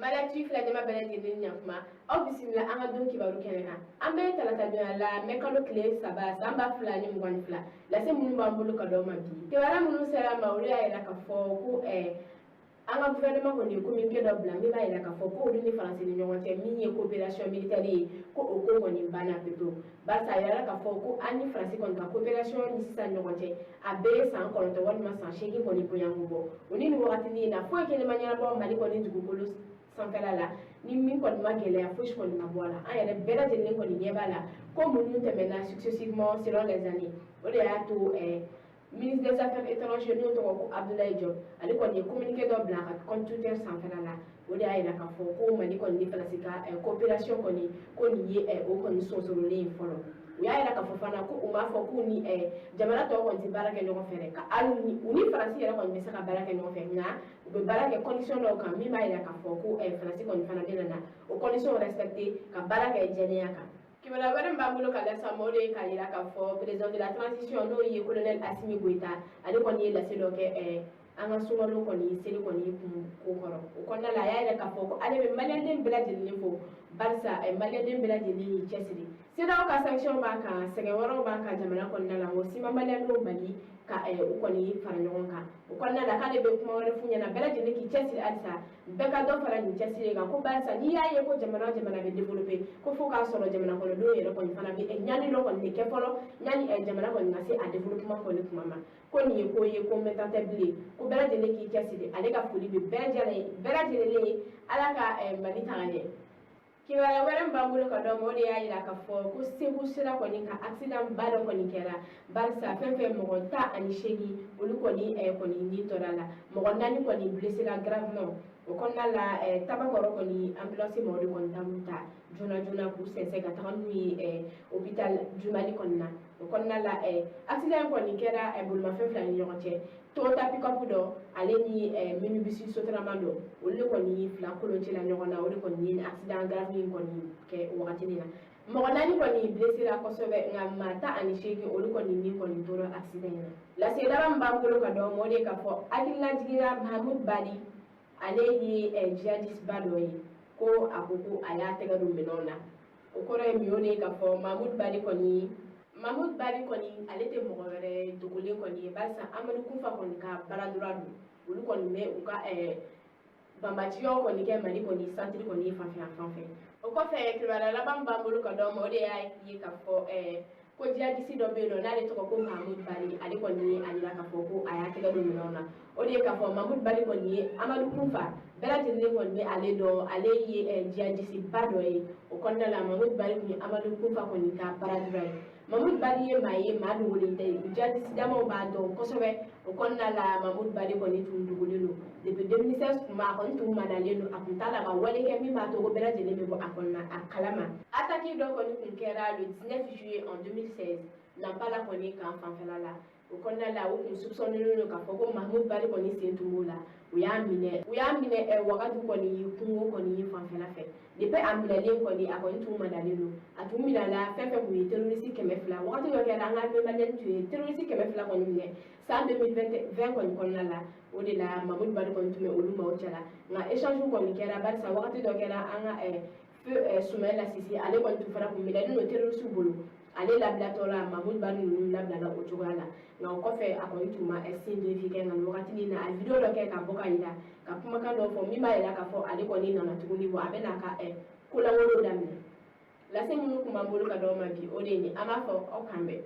Maliyɛn filɛ, jama bɛɛ lajɛlen, ɲakuma, aw bisimila an ka don kibaru kɛnɛ kan. An bɛ talata donya la, mɛ kalo tile 3, san 2022. Lase minnu b'an bolo ka d'aw ma bi, kibaruya minnu sera ma, olu y'a yira k'a fɔ ko an ka gouvernement kɔni ye communiqué dɔ bila min b'a yira k'a fɔ ko olu ni Faransi ni ɲɔgɔn cɛ, min ye coopération militaire ye, ko o ko kɔni banna pepewu, barisa a yirala k'a fɔ ko an ni Faransi kɔni ka coopération ni sisan ɲɔgɔn cɛ, a bɛ san 9 walima san 8 kɔni bonyanko bɔ. O ni nin wagatinin in na, foyi kelen ma ɲɛnabɔ Mali kɔni dugukolo sanfɛla la ni min kɔni ma gɛlɛya fosi kɔni ma bɔ a la. An yɛrɛ bɛɛ lajɛlen kɔni ɲɛ b'a la ko minnu tɛmɛna successivement selon les années. O de y'a to ministre des Affaires étrangères, n'o tɔgɔ ko Abdoulaye Diop, ale kɔni ye communiqué dɔ bila a ka compte Twitter sanfɛla la. O de y'a yira k'a fɔ ko Mali kɔni ni Faransi ka coopération kɔni, ko nin ye o kɔni sonsorolen ye fɔlɔ. U y'a yira k'a fɔ fana ko u m'a fɔ k'u ni jamana tɔw kɔni tɛ baara kɛ ɲɔgɔn fɛ dɛ, ka hali ni u ni Faransi yɛrɛ kɔni bɛ se ka baara kɛ ɲɔgɔn fɛ, nka u bɛ baara kɛ condition dɔw kan min b'a yira k'a fɔ ko Faransi kɔni fana bɛ na o condition respecter ka baara kɛ jɛlenya kan. Kibaruya wɛrɛ min b'an bolo ka lase ma, o de ye k'a yira k'a fɔ président de la transition, n'o ye colonel Assimi Goïta, ale kɔni ye lase dɔ kɛ an ka sunkalo kɔni seli kɔni kun ko kɔrɔ. O kɔnɔna la, a y'a yira k'a fɔ ko ale bɛ maliyɛnden bɛɛ lajɛlen fo, barisa maliyɛnden bɛɛ lajɛlen y'i cɛsiri. CEDEAO ka sanction b'a kan, sɛgɛn wɛrɛw b'a kan jamana kɔnɔna la, o si ma maliyɛndenw bali ka u kɔni fara ɲɔgɔn kan. O kɔnɔna la, k'ale bɛ kuma wɛrɛ f'u ɲɛna, bɛɛ lajɛlen k'i cɛsiri halisa, bɛɛ ka dɔ fara nin cɛsiri kan, ko barisa n'i y'a ye ko jamana o jamana bɛ développer, ko fo k'a sɔrɔ jamana kɔnɔdenw yɛrɛ kɔni fana bɛ ɲani dɔ kɔni de kɛ fɔlɔ ɲani jamana kɔni ka se a développement kɔni kuma ma. Ko nin ye ko ye ko mɛnta tɛ bilen, ko bɛɛ lajɛlen k'i cɛsiri. Ale ka foli bɛ bɛɛ lajɛlen ye. Ala ka Mali taga ɲɛ. Kibaruya wɛrɛ min b'an bolo ka d'aw ma, o de y'a yira k'a fɔ ko Segu sira kɔni ka accident ba dɔ kɔni kɛra, barisa fɛn fɛn mɔgɔ 18, olu kɔni ni tora la, mɔgɔ naani kɔni blessé gravement. O kɔnɔna la, Tabakɔrɔ kɔni ambulance mɔgɔw de kɔni taar'u ta joona joona k'u sɛnsɛn ka taga n'u ye hôpital du Mali kɔni na. O kɔnɔna la, accident in kɔni kɛra bolimafɛn fila ni ɲɔgɔn cɛ, Toyota pick-up dɔ, ale ni minibus Sotrama dɔ, olu de kɔni fila koloncɛla ɲɔgɔn na. O de kɔni ye accident grave in kɔni kɛ wagati na. Mɔgɔ naani kɔni blessé la kosɛbɛ, nka maa 18, olu kɔni ni kɔni tora accident in na. Lase laban min b'an bolo ka d'aw ma, o de ye k'a fɔ hakililajigin Mahamud Bali, ale ye jihadiste ba dɔ ye, ko a ko ko a y'a tɛgɛ don minɛnw na. O kɔrɔ ye min ye? O de ye k'a fɔ Mahmoud Bali kɔni, ale tɛ mɔgɔ wɛrɛ dogolen kɔni ye, barisa Amadu Kufa kɔni ka baradura don. Olu kɔni bɛ u ka banbaanciyaw kɔni kɛ Mali kɔni centre kɔni fanfɛ fan fɛ. O kɔfɛ, kibaruya laban min b'an bolo ka d'aw ma, o de y'a ye k'a fɔ ko jihadiste dɔ bɛ yen nɔ, n'ale tɔgɔ ko Mahmoud Bali, ale kɔni ye a yira k'a fɔ ko a y'a tɛgɛ don minɛnw na. O de ye k'a fɔ Mahmoud Bali kɔni ye Amadu Kufa, bɛɛ lajɛlen kɔni bɛ ale dɔn, ale ye jihadiste ba dɔ ye. O kɔnɔna la, Mahmoud Bali tun ye Amadu Kufa kɔni ka baradura ye. Mahmoud Bali ye maa ye, maa dogolen tɛ, jihadiste damaw b'a dɔn kosɛbɛ. O kɔnɔna la, Mahmoud Bali kɔni tun dogolen don depuis 2016 kuma, a kɔni tun madalen don, a tun t'a la ka wale kɛ min b'a to ko bɛɛ lajɛlen bɛ bɔ a kɔnɔna a kalama. Attaque dɔ kɔni tun kɛra le 19 juillet en 2016 Nampala kɔni kan fanfɛla la. O kɔnɔna la, u tun soupçonné don k'a fɔ ko Mahmoud Bali kɔni sen tun b'o la. U y'a minɛ Wagadu kɔni kungo kɔni fanfɛla fɛ. Depuis a minɛlen kɔni, a kɔni tun madalen don. A tun minɛla fɛn fɛn tun ye terroriste 200. Wagati dɔ kɛra, an ka armée malienne tun ye terroriste 200 kɔni minɛ san 2020 kɔni kɔnɔna la. O de la, Mahmoud Bali kɔni tun bɛ olu maaw cɛla, nka échange kɔni kɛra, barisa wagati dɔ kɛra, an ka feu Soumaïla Cissé, ale kɔni tun fana kun minɛlen don terroriste bolo. Ale labilatɔ la, Mahmoud Bali ninnu labilala o cogoya la. Nka o kɔfɛ, a kɔni tun ma signe de vie kɛ. Nka nin wagati na, a vidéo dɔ kɛ ka bɔ ka yira ka kumakan dɔ fɔ min b'a yira k'a fɔ ale kɔni nana tuguni bɔ, a bɛ n'a ka kolankolon daminɛ. Lase minnu tun b'an bolo ka d'aw ma bi, o de ye nin. An b'a fɔ aw k'an bɛn.